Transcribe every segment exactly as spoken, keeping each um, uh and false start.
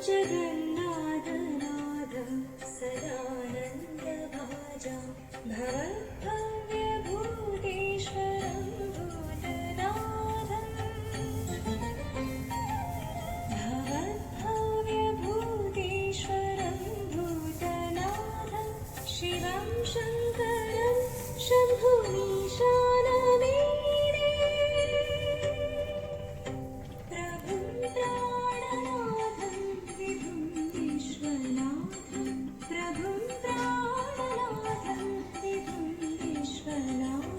जगन्नाथनाथं सदानन्दभाजं भवद्भव्यभूतेश्वरं भूतनाथम्। भवद्भव्यभूतेश्वरं भूतनाथं शिवं शङ्करं शम्भुमीशानमीडे। प्रभुं प्राणनाथं विभुं विश्वनाथं प्रभुं प्राणनाथं विभुं विश्वनाथम्।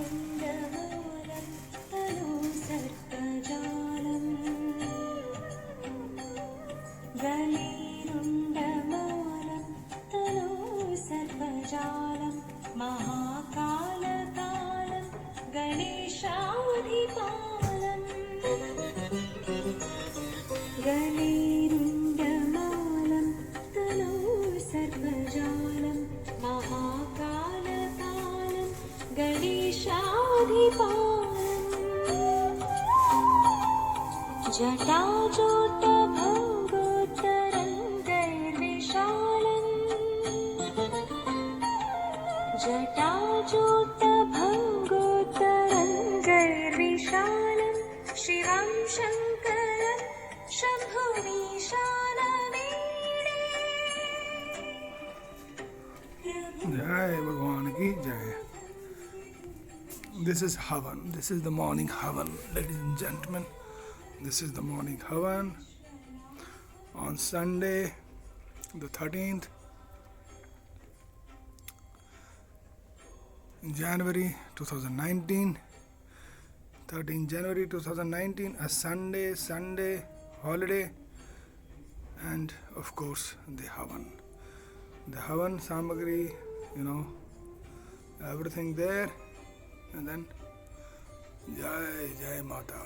गलेरुण्डमालं तनोः सर्पजालम्। गलेरुण्डमालं तनोः सर्पजालं महाकालकालं गणेशाधिपालम्। गलेरुण्डमालं तनोः सर्पजालं महाकालकालं गणेशाधिपालम्। जटाजूटभङ्गोत्तरङ्गैर्विशालम्। जटाजूटभङ्गोत्तरङ्गैर्विशालं शिवं शङ्करं शम्भुमीशानमीडे। जय भगवान की जय। This is Havan. This is the morning Havan, ladies and gentlemen. This is the morning Havan on Sunday, the thirteenth, January two thousand nineteen. Thirteenth January two thousand nineteen, a Sunday, Sunday holiday, and of course the Havan. The Havan Samagri, you know, everything there, and then Jai Jai Mata.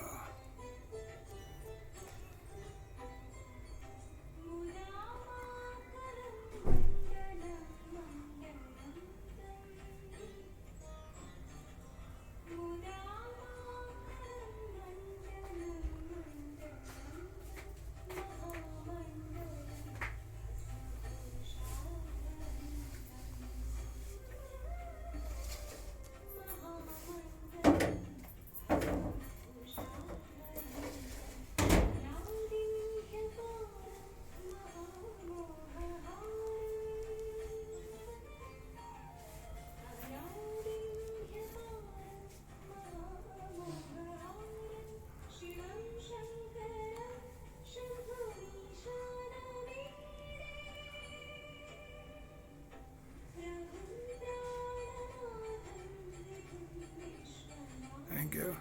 Thank you.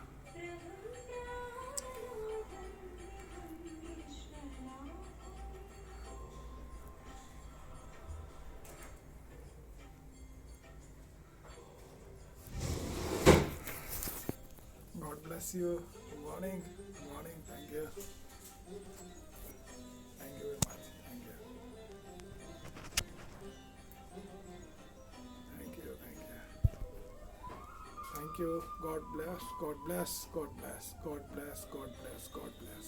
God bless you. Good morning. Good morning. Thank you. Thank you very much. Thank you. Thank you. Thank you. Thank you. God bless. God bless. God bless. God bless. God bless. God bless.